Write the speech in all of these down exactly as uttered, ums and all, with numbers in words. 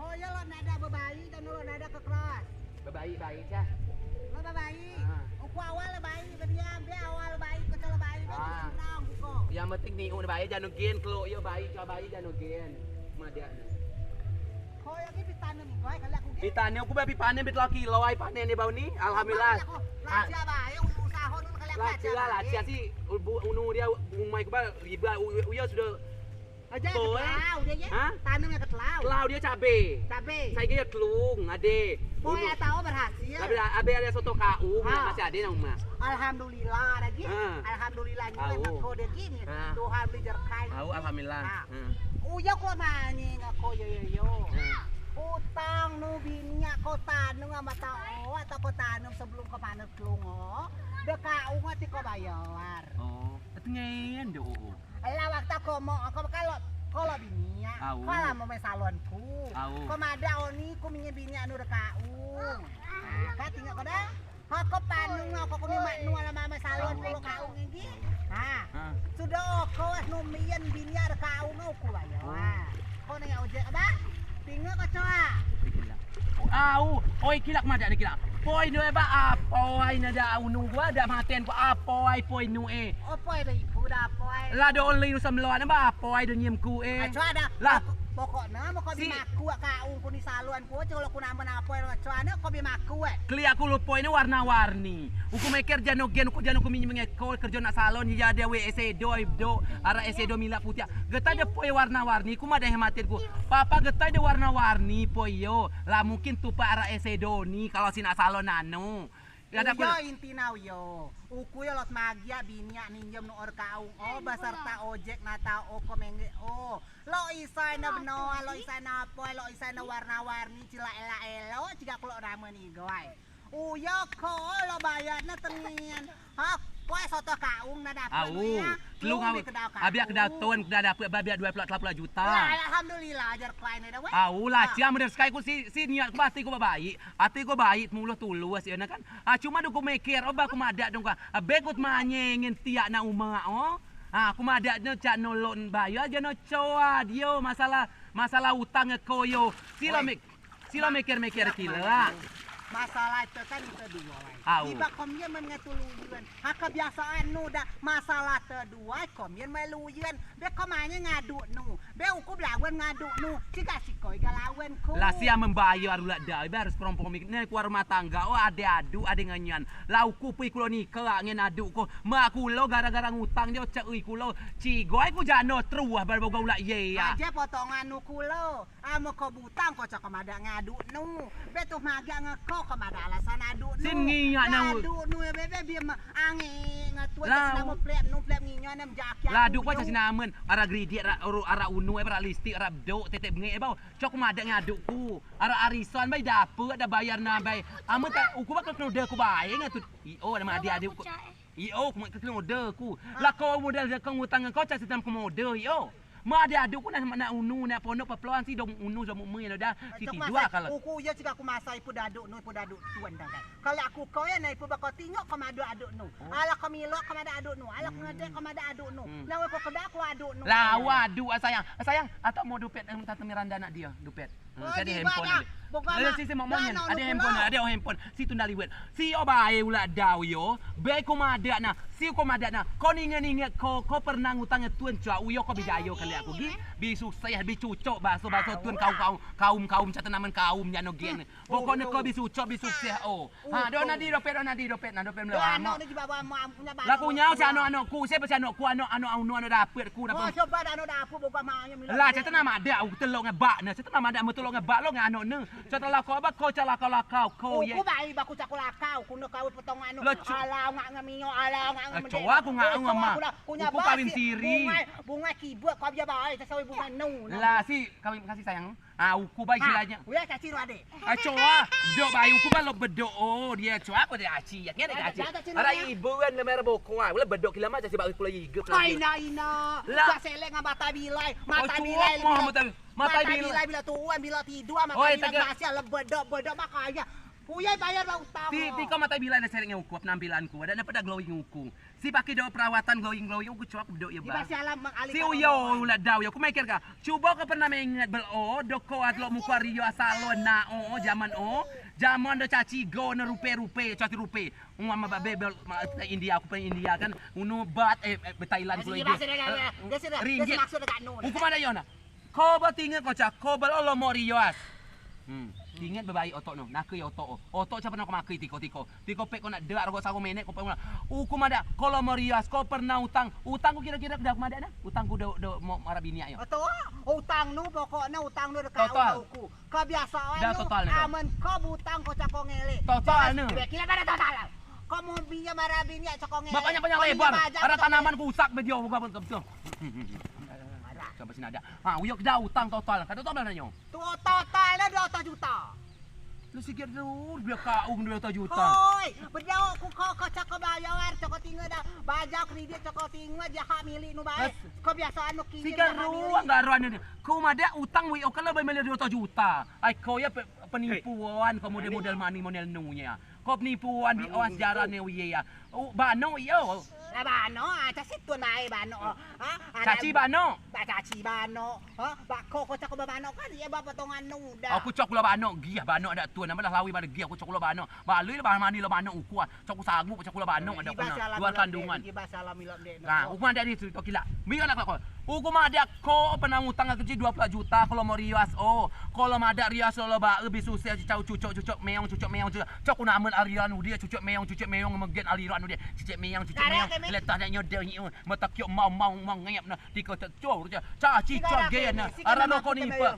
Oh, ya, lok nadeak bebaik, dan lok nadeak kekeras. Bebaik-baik, Cah. Lok bebaik. Ah. Uku awal bebaik, bediam, be awal bebaik, kecil bebaik, be Ah. Senang, buko. Yang penting ni, un baik, jano gen, kelok, yo, baik, coa baik, jano gen. Madeak ni. Ko lagi pitanem, gue, kalau aku gen. Pitanem, aku bae pipanen, bit laki, lo, ai, panen ni, bau ni. Alhamdulillah. Lacak bae, usaho dulu, kalau aku Lacak lah, lacak lacak si, bu, unu dia, umai ku ba, riba, u-, u-, uyo sudo Aja Betul, eh? Ketelau dia, ya. Hah? Tanem yang ketelau. Ketelau dia cabe. Cabe. Saya kira telung, ade. Poi Unu. Atau berhasil. Tapi ade, ade soto kau, Ha. Masih ade nang rumah. Alhamdulillah, lagi. Ha. Alhamdulillah, ni Au. Memang ko dia gini. Ha. Tuhan beli jerkai. Au, alhamdulillah. Ha. Ha. Uyo ko mani ngako yo, yo, yo. Ha. Utang nu bini ko tanem ama tau, atau ko tanem sebelum ko panen telung, oh. Dek kau mati ko bayar. Oh, tengen do, oh. Lah waktu ko mo, ko kalau, kalau bini ya, Au. Kalau mo mai salon ku, Au. Ko madeak oni ku minyak bini anu dek kau. Ka tinggal ko dah. Ha, ko panung ko, ko ni mak nu ala mama salon Au. Ku lo kau ngigi. Ha. Ha. Sudo ko es nu mien bini dek kau no ku bayo. Oh. Ha. Ko nanya ojek ba? Tinggal ko coa. Au, oi kilak madeak ni kilak. Poi nu e ba apoi nadeak unu gua dak maten ku apoi poi nu e. Apoi da iku da apoi. Lah do oli nu semloan ba apoi do nyem ku e. Aco ada. Lah. Pokok, pokok ne mako Si- bini aku kau ku ni salon ku, colo ku namen apoi lo coa ne ko bini aku e. Keliak ku lo poi ne warna-warni. Uku meker jano gen, uku jano ku minjem ngeko kerjo nak salon, ya ade we esedo, do, ara esedo milak putiak. Getai de poi warna-warni, ku madeak maten ku. Papa getai de warna-warni poi yo. Lah mungkin tupa ara esedo ni kalau si nak salon anu. Ya ada ku Uyo inti nau yo. Uku yo lot magiak biniak ninjem nu or kaung. Oh, beserta ojek nata o ko mengge o. Lo isai na benoa, lo isai na apoi, lo isai na warna-warni, cila ela elo, ciga kulo ramen igai. Uyo ko lo bayar na tengen. Ha, ko soto kaung na dapet Au, nu ya. Telung Telung au. Bi kedau kaung. Abiak kedau ton, kedau dapet, abiak dua puluh, tiga puluh juta. Lah, alhamdulillah, ajar kuai ne dah, weh. Au, lah, Ha. Cia model sekai ku si, si niat ku ati ku baik. Ati ku baik, mulus tulus, ya, nah, kan. Ah, cuma dong ku meker, oh, ba ku madeak dong ka. Abe ku temanye ngen tiak na umeak, oh. Ah, ku madeak ne cak nolon bayar, jano coa dio masalah, masalah utang ko yo. Sila Weh. Mek-, sila meker-meker kila. Masalah itu kan itu dua, weh. Au. Iba komian mai ngetu luyen. Ha, kebiasaan nu dah masalah te duai, komian mai luyen. Be ko manye ngaduk nu. Be uku belawen ngaduk nu. Ciga sikoi ga lawen ku. Lah sia membayar uleak dau, be harus kompromi. Ne ku rumah tangga, oh, ade aduk, ade ngenyan. Lah uku pui kulo ni kelak ngen aduk ku. Ma kulo gara-gara ngutang dio cek ui kulo. Cigoi ku jano truah bar boga uleak ye ya. Aje potongan nu kulo. Amen ko butang ko cak ko madeak ngaduk nu. Be tu magiak ngen ko, ko madeak alasan aduk nu. Sin ngiak Be nau. Aduk nu ya, be, be, biar ma-, ange ngetu Lau. Cak sinamo plep nu, plep nginyo nem jaki Lah, aduk ku cak yo. Sinamen, ara geridik, ara, ara, ara unu, eh, ara listik, ara bedok, tetek bengek, eh, bau. Cok madeak ngaduk ku. Ara arisan, bai, dapet, dah bayar, nah, bai. Amen tak, uku bakal kena udah ku bae, ngatut. I, oh, nama adik-adik ku. Io, ku mak kekeliling ode ku. Lah ko modal ko ngutang ko cak sitam ku mode, io. Ma ade aduk ku nak, nak unu, nak ponok pepeluan si dong unu dong mui dah. Si tidua kalau. Uku yo cika ku masai ipu daduk nu, ipu daduk tuan dah. Kalau aku ko yo na ipu bako tingok ko madu aduk nu. Alah ko milok ko madu aduk nu. Alah ko ngedek ko madu aduk nu. Nah, ko kedak ko aduk nu. Lah, wa aduk, ah, sayang. Ah, sayang, atau mau dupet, em, tante Miranda nak dia, dupet. Hmm, si ade handphone ade. Ade si, si momong nyen, ade handphone, ade handphone. Si tunda liwet. Si o bae ulak dau yo. Be ko madeak na. Si ko madeak na. Ko ninget-ninget ko, ko pernah ngutang ngen tun cua uyo ko bi jayo keliak ku gi. Bi sukses, bi cucok baso-baso tun kaum, kaum, kaum, kaum cak tenamen kaum jano gen. Pokok ne ko bi cucok, bi sukses o. Ha, do nadi dopet, do nadi dopet, na dopet melo anok. Lah ku nyau si anok-anok ku, siapo si anok ku, anok, anok, anok, anok dapet ku, dapet. Lah, cak tena madeak, aku telok ngen bak ne, cak tena madeak, mu telok ngen bak lo ngen anok ne. Cak tena lakau ba ko, cak lakau-lakau ko ye. Uku bae ba ku cak lakau, ku ne kau potong anok. Alah, ngak ngemio, alah, ngak ngemio. Coa ku ngak ngemio. Ku kawin siri. Bungai, bungai kibut, kau bia bae, sesuai bungai nu. Lah, si kawin kasih sayang. Ah, uku bae silanya. Uya caci ru ade. Ah, coa. Bedok bae uku ba lo bedok. Oh, dia coa ko dia aci. Ya, ngene aci. Ara ibu kan le merah boko ah. Ulah bedok kila ma caci ba uku lagi igep lagi. Ina, ina. Lah. Ka selek ngan mata bilai. Mata bilai. Mata bilai bila tuan bila tidur mata bilai masih le bedok, bedok makanya. Uya bayar ba utang. Ti, ti ko mata bilai na selek ngan uku penampilan ku. Ada na pada glowing uku. Si pakai do perawatan glowing-glowing, uku coa bedok yo ba. Si uyo ulah dau yo, ku mikir ka. Cubo ko pernah menget bel o, doko atlok muka rio salon na o, zaman o. Zaman do caci go ne rupe-rupe, caci rupe. Uang ma babe bel ma India, aku pernah India kan. Unu bat, eh, eh, Thailand kulo ijo. Ringgit. Uku madeak yo na. Ko ba tinget ko ca, ko ba lo lomo rias. Hmm, tinget bebaik otok no, nakei otok o. Otok ca pernah ko makei tiko-tiko. Tiko pek ko nak deak rogo sawo menek ko pek mula. Uku madeak ko lomo rias, ko pernah utang. Utang ku kiro-kiro dah ku madeak na. Utang ku do, do mo marah biniak yo. Otok, utang nu pokok ne utang nu deka uku. Kebiasaan nu amen ko butang ko cako ngelek. Total ne. Kira pada total. Ko mau pinjam marah biniak cako ngelek. Banyak-banyak lebar. Ada tanaman ku usak bedio buka betul. Coba sini ada. Ha, uyuk dah utang total. Kada total nanyo. Tu total dah dua ratus juta. Lu sikit tu, dia kaung dua ratus juta. Hoi, bedau ku ko, ko cako bayar, cako tinget dah. Baja kredit cako tinget, dia hak milik nu bae. Kebiasaan nu kini. Sikit ruang garuan ni. Ku madeak utang wi oke lah, bayar dua ratus juta. Ai ko ya penipuan, ko model-model mani model nu nya. Ko penipuan di awas jaran ne uye ya. Bano iyo. Lah bano, ah, caci tun bae bano. Caci bano. Ba caci bano. Ha, ba ko, ko cako ba bano kan, iyo ba potongan nu dah. Aku cako lo bano, giah bano dak tun, nama lah lawi bano giah, aku cako lo bano. Balui lah mani lo bano uku ah. Cako sagu, cako lo bano dak pernah. Luar kandungan. Nah, uku madeak di cerito kila. Mira nak ko. Uku madeak ko pernah ngutang aku ci dua puluh juta kalau mau rias o. Kalau madeak rias lo ba, eh, bi susah ci cau cucok, cucok meong, cucok meong, cucok. Cok ku namen aliran udia, cucok meong, cucok meong, megen aliran udia. Cicek meong, cicek meong. Letah nak nyodel nyi. Mata kiok mau, mau, mau ngep na. Tiko cok cor ca. Caci cor gen na. Ara roko nipe.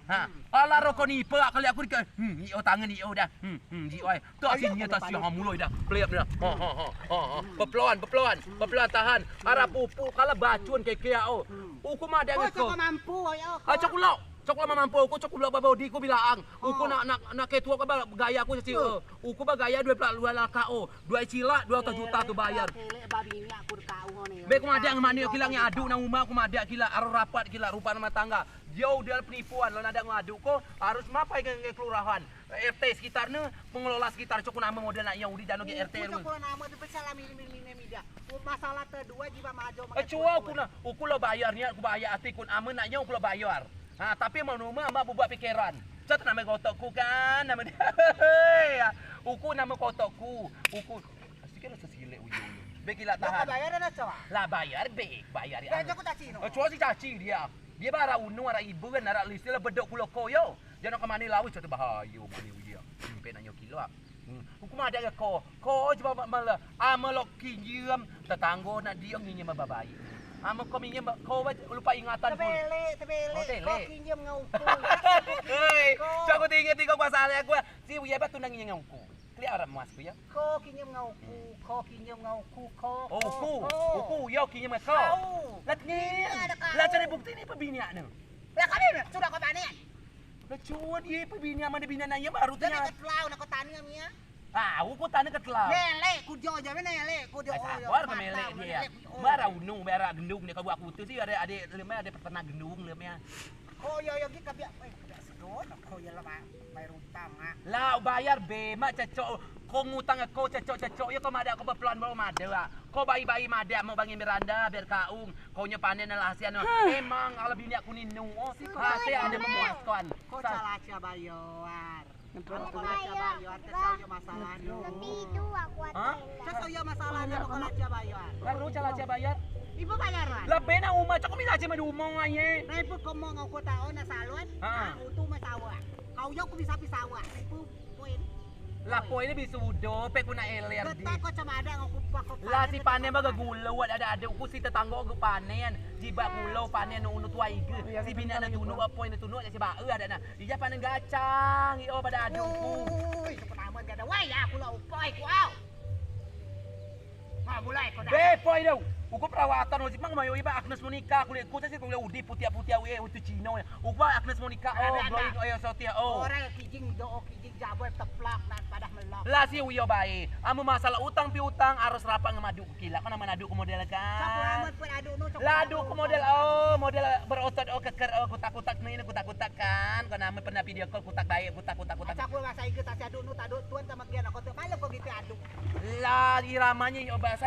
Ha, ala roko nipe kali aku dike. Hmm, io tangan io dah. Hmm, hmm, di oi. Tu asinnya tu asin ha muloi dah. Pelep dah. Ha, ha, ha, ha, ha. Pepeloan, pepeloan, pepeloan tahan. Ara pupu kala bacun keke o. Uku madeak ngeko. Mampu yo. Ah, cok ulo. Cok ulo mampu uku, cok ulo babau di ku bilaang. Uku nak, nak, nak ketua ke ba gaya ku sesi. Uku ba gaya dua belas dua laka o. Dua cilak dua ratus juta tu bayar. Be ku madeak ngemani kila ngi adu na uma ku madeak kila aro rapat kila rupa rumah tangga. Dio udah penipuan lo nadeak ngadu ko harus mapai ke, ke kelurahan. R T sekitar ne, pengelola sekitar cok nama model nak nyau di dano ke R T. Cok nama tu besar lah mini mini mini media. Masalah kedua jiwa majo. Eh, cua uku na, uku lo bayar niat ku bayar ati kun amen nak nyau uku lo bayar. Ha, tapi mau numa ama bubuak pikiran. Cak nama kotok ku kan, nama dia. Uku nama kotok ku, uku. Sikit rasa silek uyu. Be kila tahan. Lah bayar dah cua. Lah bayar be, bayar. Cua si caci dia. Dia bara unu ara ibu kan ara listrik lah bedok kulo koyo. Jano kemani lawi cak tu bahayo mani uyu. Sampai nanyo kilo. Hmm. Uku madeak ko, ko coba mala, ama lok kinjem, tetanggo nak dio nginjem babai. Ama ko minjem, ko lupa ingatan. Tebelek, tebelek, ko kinjem ngau uku. Hei, cak ku tinget tiko kuasa ale aku. Si uya ba tunang nginjem ngau uku. Keliak orang muas ku ya. Ko kinjem ngau uku, ko kinjem ngau uku, ko. Oh, uku, uku, yo kinjem ngau ko. Lah ni, lah cari bukti ni pebiniak ne. Lah kami sudah ko panen. Lah cuan ye pebiniak mana biniak naya baru tu. Jadi ketelau nak ko tani kami ya. Ah, uku tani ketelau. Nelek ku jo jo nelek ku jo. Sabar ke melek dia. Bara unu, bara gendung dia kau buat kutu si ada ada lemai ada peternak gendung lemai. Ko yo yo gi kabiak, eh kabiak segon, ko yo lah bayar utang ah. Lah bayar be mak cecok. Ko ngutang ko cecok-cecok yo ko madeak ko bepelan baru madeak. Ko bayi-bayi madeak mau bangin Miranda biar kaung. Ko nyo panen lah hasian. Emang ala biniak kuning nu. Hasian ada memuaskan. Ko salah cia bayar. Anu ko laca bayar, tesau yo masalah nu. Tesau yo masalah nu ko laca bayar. Baru cak laca bayar. Ibu bayar lah. Lah bena uma cak ko mila aja madu uma ngai. Nah ibu ko mau ngau kota ona salon. Utu masawa. Kau yo ku bisa pisawa. Ibu poin. Lah poin ni bisa udo pe ku nak eler di. Kota ko cemada ngau kupa ko. Lah si panen baga gulo ada ada ku si tetanggo ku panen. Jibeak kulo panen unu tuai ige. Si bina ne tunuk apo ne tunuk si bae ada na. Ija panen gacang io ba ade adu ku. Oi, pertama gada wai aku lah upai ku au. Ma mulai ko dah. Be poi dau. Uku perawatan wajib mang mayo iba Agnes Monica kulit ku si kulit udi putiak-putiak we utu Cino. Uku Agnes Monica o glowing oil sotih o. Orang kijing do kijing jaboi teplak nan padah melak. Lah si uyo bae. Amu masalah utang pi utang harus rapat ngemadu. Kila ko namen adu ku model kan. Lah adu ku model o, model berotot o keker o kutak-kutak ni kutak-kutak kan. Ko namen pernah video call kutak baik kutak kutak kutak. Aca ku bahasa Inggris aca adu nu tadu tuan sama gian aku tu malu ko gitu adu. Lah iramanya yo bahasa